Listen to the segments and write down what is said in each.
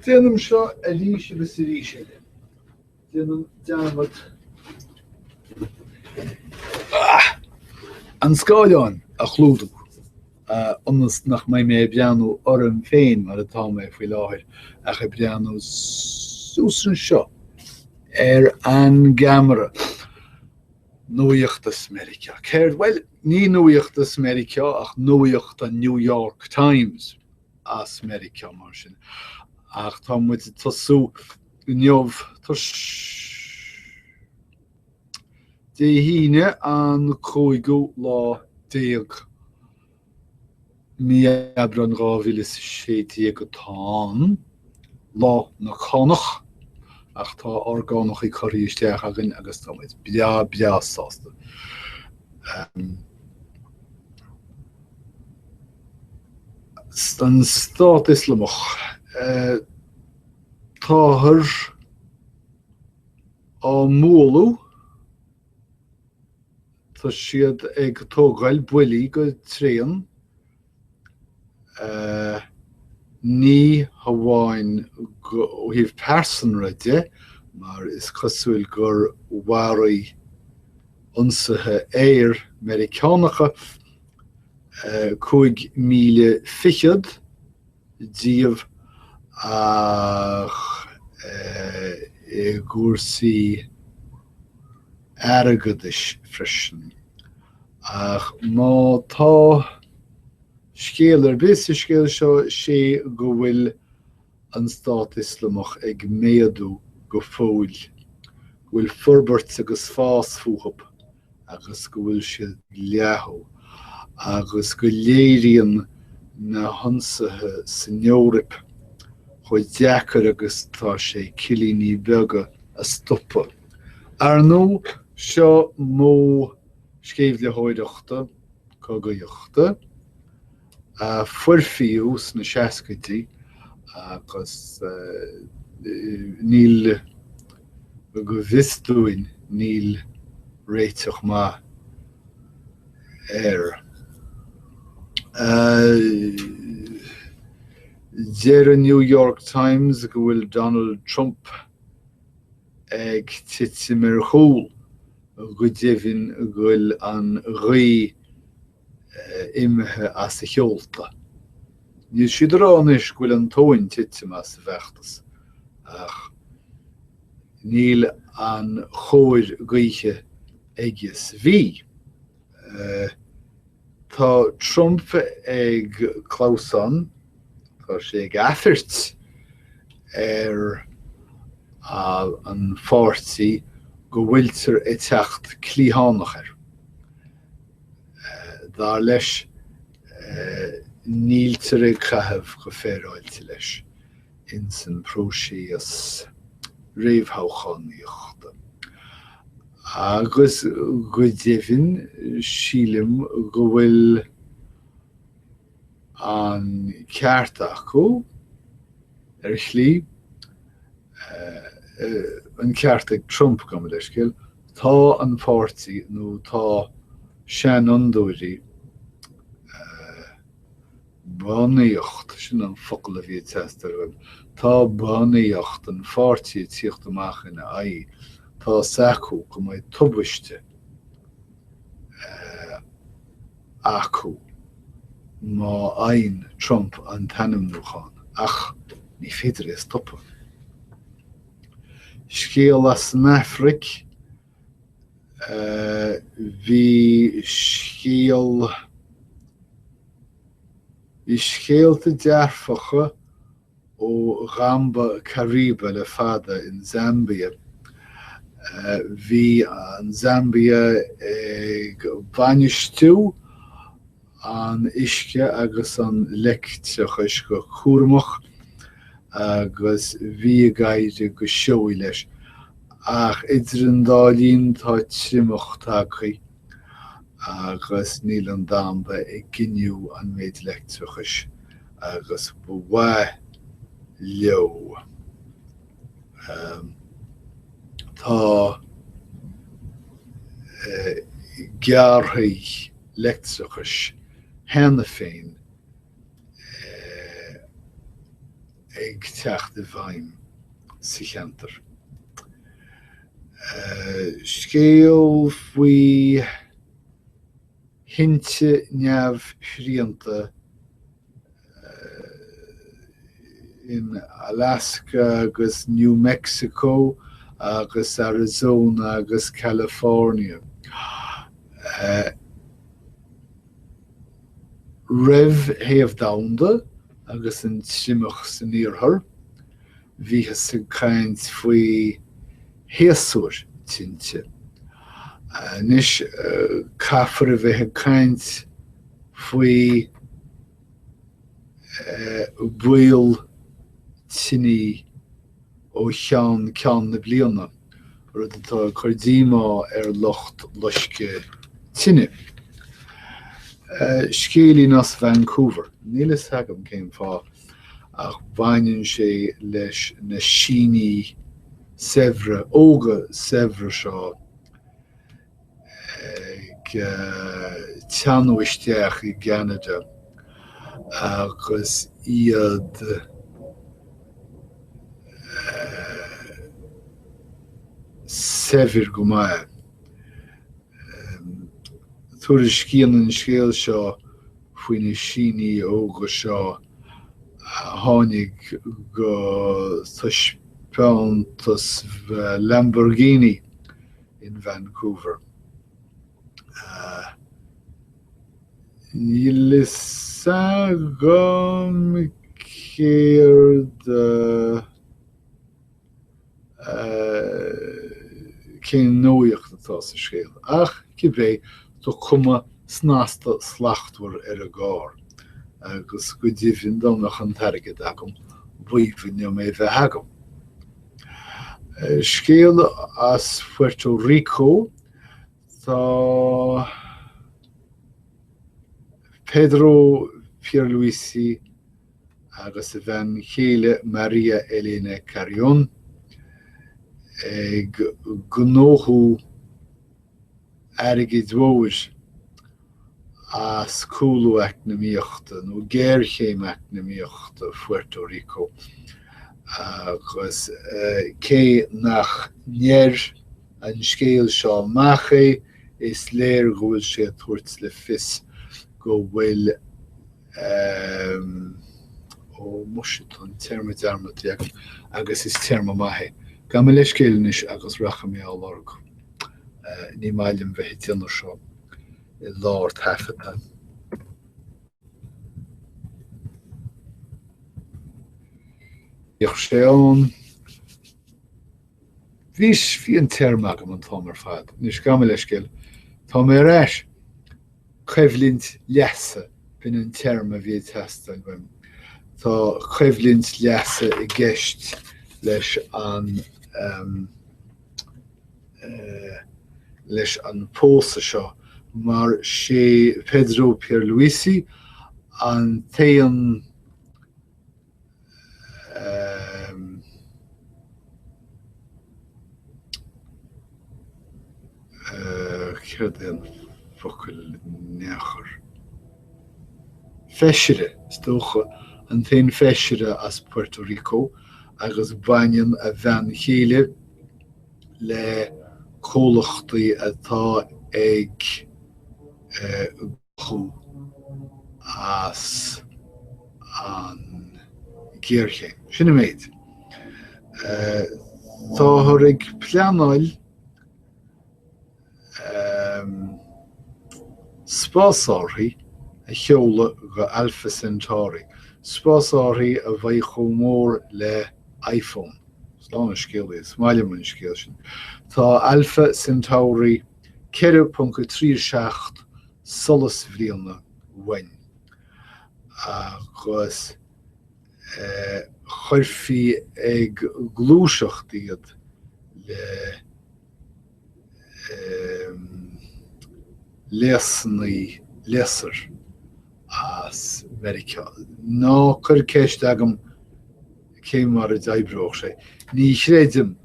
Déanaim seo arís agus arís eile. Déanaim dearmad an scáileán a chlúdú ionas nach mbeidh mé ag breathnú orm féin mar atá mé faoi láthair ach ag breathnú suas anseo ar an gceamara. Nuacht as Meiriceá. Céard? Bhuel, ní nuacht as Meiriceá ach nuacht an New York Times as Meiriceá mar sin. Ach tá muid ag tosú inniu, Dé hAoine an cúigiú lá déag Mí Aibreáin 2016 atá ann, lá na cánach, ach tá ár gcánachaí curtha isteach againn agus tá muid breá breá sásta. An Stát Ioslamach, táthar á mbualadh. Tá siad ag tógáil buillí go tréan, ní hamháin ó thaobh pearsanra de, mar is cosúil gur mharaigh ionsaithe aeir Meiriceánacha 5,000 fichead díobh ach i gcúrsaí airgeadais freisin. Ach má tá scéal ar bith sa scéal seo, sé go bhfuil an Stát Ioslamach ag méadú go fóill, go bhfuil forbairt agus fás fúthu. agus go bhfuil siad ag leathadh, agus go léiríonn na hionsaithe san Eoraip chomh deacair agus atá sé cillíní beaga a stopadh. Ar ndóigh, seo modh sceimhlitheoireachta, cogaíochta, a foirfíodh sna seascaidí agus níl, go bhfios dúinn, níl réiteach maith air. Deir an New York Times go bhfuil Donald Trump ag titim ar chúl, go deimhin go bhfuil an ghaoth imithe as a sheolta. Níl siad ag rá anois go bhfuil an tóin titim as a bhfeachtas, ach níl an chóir gaoithe aige is a bhí. Tá Trump ag clamhsán, tá sé ag aifeirt ar an pháirtí go bhfuiltear ag teacht cliathánach air. Dar leis, níltear ag caitheamh go féaráilte leis ins an próiseas réamhthoghchánaíochta. Agus go deimhin, sílim go bhfuil an ceart acu, ar shlí, an ceart ag Trump, gabh mo leithscéal, tá an páirtí nó tá seanfhondúirí, bunaíocht, sin an focal a bhí ag teastáil uaim, tá bunaíocht an pháirtí ag tíocht amach ina aghaidh, tá 's acu go mbeidh tubaiste acu má fhaigheann Trump an t-ainmniúchán, ach ní féidir é a stopadh. Scéal as an Afraic, Bhí scéal, bhí scéalta dearfacha ó dhamba Kariba le fada in Zambia. Bhí an Zambia ag bainistiú an uisce agus an leictreachais go cúramach agus bhí ag éirí go seoigh leis. Ach idir an dá linn tá triomach tagtha agus níl an damba ag giniúint an méid leictreachais agus ba mhaith leo. Tá gearrthaí leictreachais cheana féin. Ag teacht i bhfeidhm sa cheantar. Scéal faoi thinte neamhshrianta in Alaska agus New Mexico agus Arizona agus California. Roimh théamh domhanda agus an triomach san iarthar, bhíothas ag caint faoi shéasúir tinte. Anois caithfear a bheith ag caint faoi baol tine ó cheann ceann na bliana, rud atá ag cur díomá ar lucht loiscthe tine. Scéilín as Vancouver. Níl fhios agam cén fáth, ach baineann sé leis na Sínigh saibhre, óga saibhre seo ag teannadh isteach i gCeanada agus iad saibhir go maith. Tuairiscíonn an scéal seo faoi na Sínigh óga seo a tháinig go taispeántas Lamborghini in Vancouver. Níl fhios agam céard cén nuaíocht atá sa scéal, ach cibé, tá cuma snasta slachtmhar ar an gcarr, agus go deimhin dá mbeadh an t-airgead agam, b'aoibhinn liom é bheith agam. Scéal as Puerto Rico, tá Pedro Pierluisi agus a bhean chéile Maria Elena Carrion ag gnóthú airgid mhóir as cúlú eacnamaíochta nó géarchéim eacnamaíochta Phuerto Rico agus cé nach ndeir an scéal seo amach é, is léir go bhfuil sé ag tabhairt le fios go bhfuil Ó, muise, tá an téarma dearmadta agam agus is téarma maith é. Gabh mo leithscéal anois agus rachaidh mé á lorg. Ní maith liom bheith ag déanamh seo i lár taifeadta. Bhíodh sé ann. Bhí, bhí an téarma agam an t-am ar fad. Anois, gabh mo leithscéal. Tá mé ar ais. Coimhlint leasa, b'in an téarma a bhí ag teastáil uaim. Tá coimhlint leasa i gceist leis an leis an pósadh seo mar sé Pedro Pierluisi an t-aon Céard é an focal in aon chor? Feisire, is dócha, an t-aon feisire as Puerto Rico agus baineann a bhean chéile le comhlachtaí atá ag gnóthú as an ghéarchéim. Sin an méid. Táthar ag pleanáil spásárthaí a sheoladh go Alpha Centauri, spásárthaí a bheidh chomh mór le iPhone. Slán an scéal é, is maith liom an scéal sin. Tá Alpha Centauri 4.37 solasbhliana uainn agus chuirfí ag gluaiseacht iad le léasanna léasair as Meiriceá. Ná cuir ceist agam cé mar a d'oibreodh sé. Ní chreidim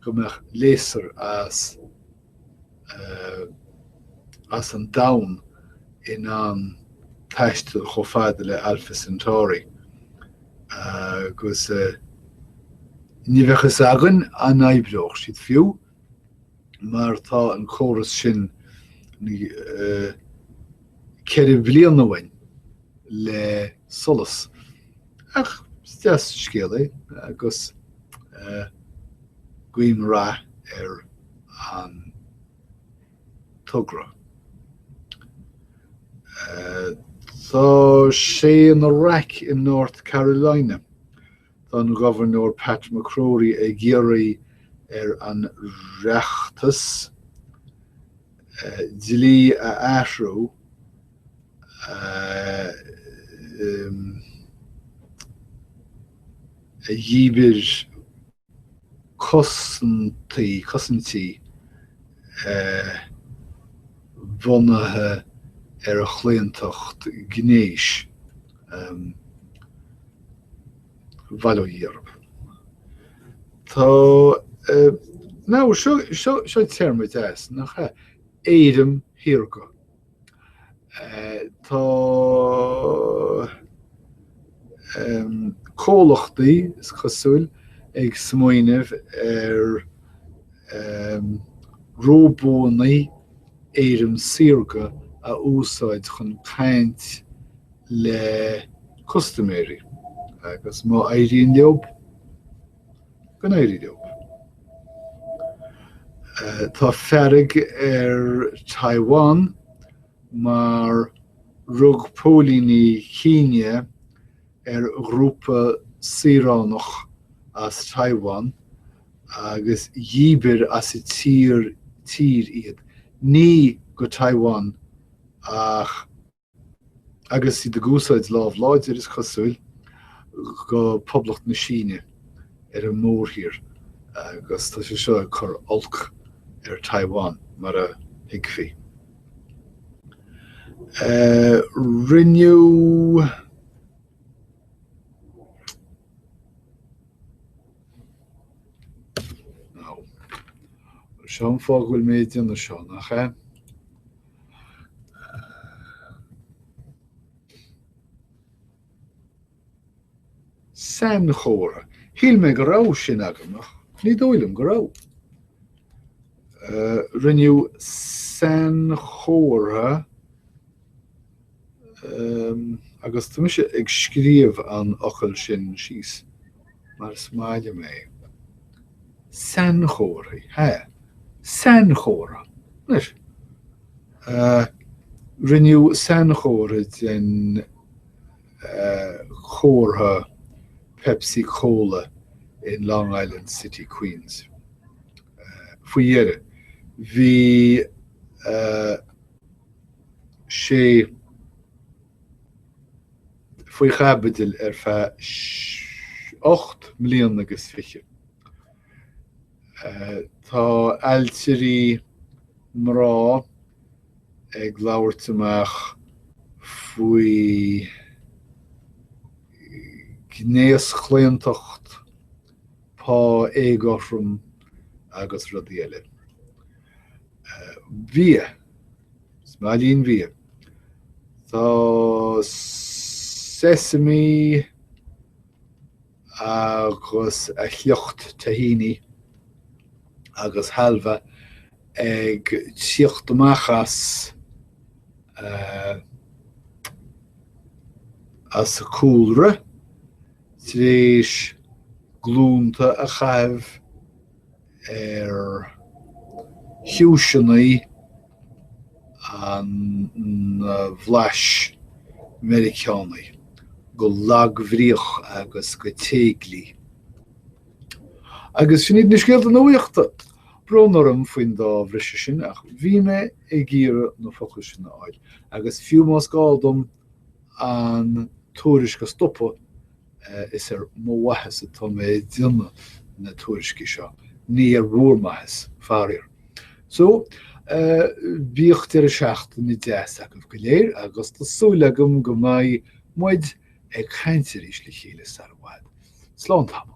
go mbeadh léasar as as an domhan in ann taisteal chomh fada le Alpha Centauri. Agus ní bheadh fhios againn an oibreodh siad fiú, mar tá an córas sin 4 bliana uainn le solas. Ach is deas an scéal é agus guím rath ar an togra. Tá sé ina raic i North Carolina. Tá an Gobharnóir Pat McCrory ag iarraidh ar an reachtas dlí a athrú a dhíbir cosantaí, cosaintí bunaithe ar chlaontacht gnéis. Bail ó Dhia oraibh. Tá, now, seo, seo, seo téarma deas, nach ea? Éirim shaorga. Tá comhlachtaí, is cosúil, ag smaoineamh ar róbónna éirim saorga a úsáid chun caint le custaiméirí agus má éiríonn leo, go n-éirí leo. Tá fearg ar Taiwan mar rug póilíní cinneadh ar ghrúpa saoránach as Taiwan agus dhíbir as an tír tír iad, ní go Taiwan ach agus iad ag úsáid lámh láidir, is cosúil, go Poblacht na Síne ar an mórthír agus tá sé seo ag cur olc ar Taiwan, mar a thuigfí. Rinneadh. Now, seo an fáth go bhfuil mé ag déanamh seo, nach ea? Sainchomhartha. Shíl mé go raibh sin agam ach ní dóigh liom go raibh. Rinneadh sainchomhartha Agus tá mise ag scríobh an fhocail sin síos mar is maith liom é. Sainchomharthaí, hea, sainchomhartha. Anois, rinneadh sainchomhartha den chomhartha Pepsi Cola in Long Island City, Queens. Faoi dheireadh, bhí sé faoi chaibidil ar feadh 8 mbliana agus fiche. Tá ailtirí mná ag labhairt amach faoi ghnéaschlaontacht, pá éagothrom agus rudaí eile. Bia. Is maith linn bia. Tá sesame agus a shliocht tahini agus halva ag tíocht amach as as a cúlra tar éis glúnta a chaitheamh ar chiúiseanna an bhlais Meiriceánaigh go lagbhríoch agus go téiglí. Agus sin iad na scéalta nuachta! Brón orm faoin dá bhriseadh sin ach bhí mé ag iarraidh na focail sin a fháil agus fiú más gá dom an tuairisc a stopadh, Is ar mo mhaitheas atá mé ag déanamh na tuairiscí seo, ní ar bhur maitheas, faraor. So, bíodh deireadh seachtaine deas agaibh go léir agus tá súil agam go mbeidh muid ag caint arís le chéile sar i bhfad. Slán tamall.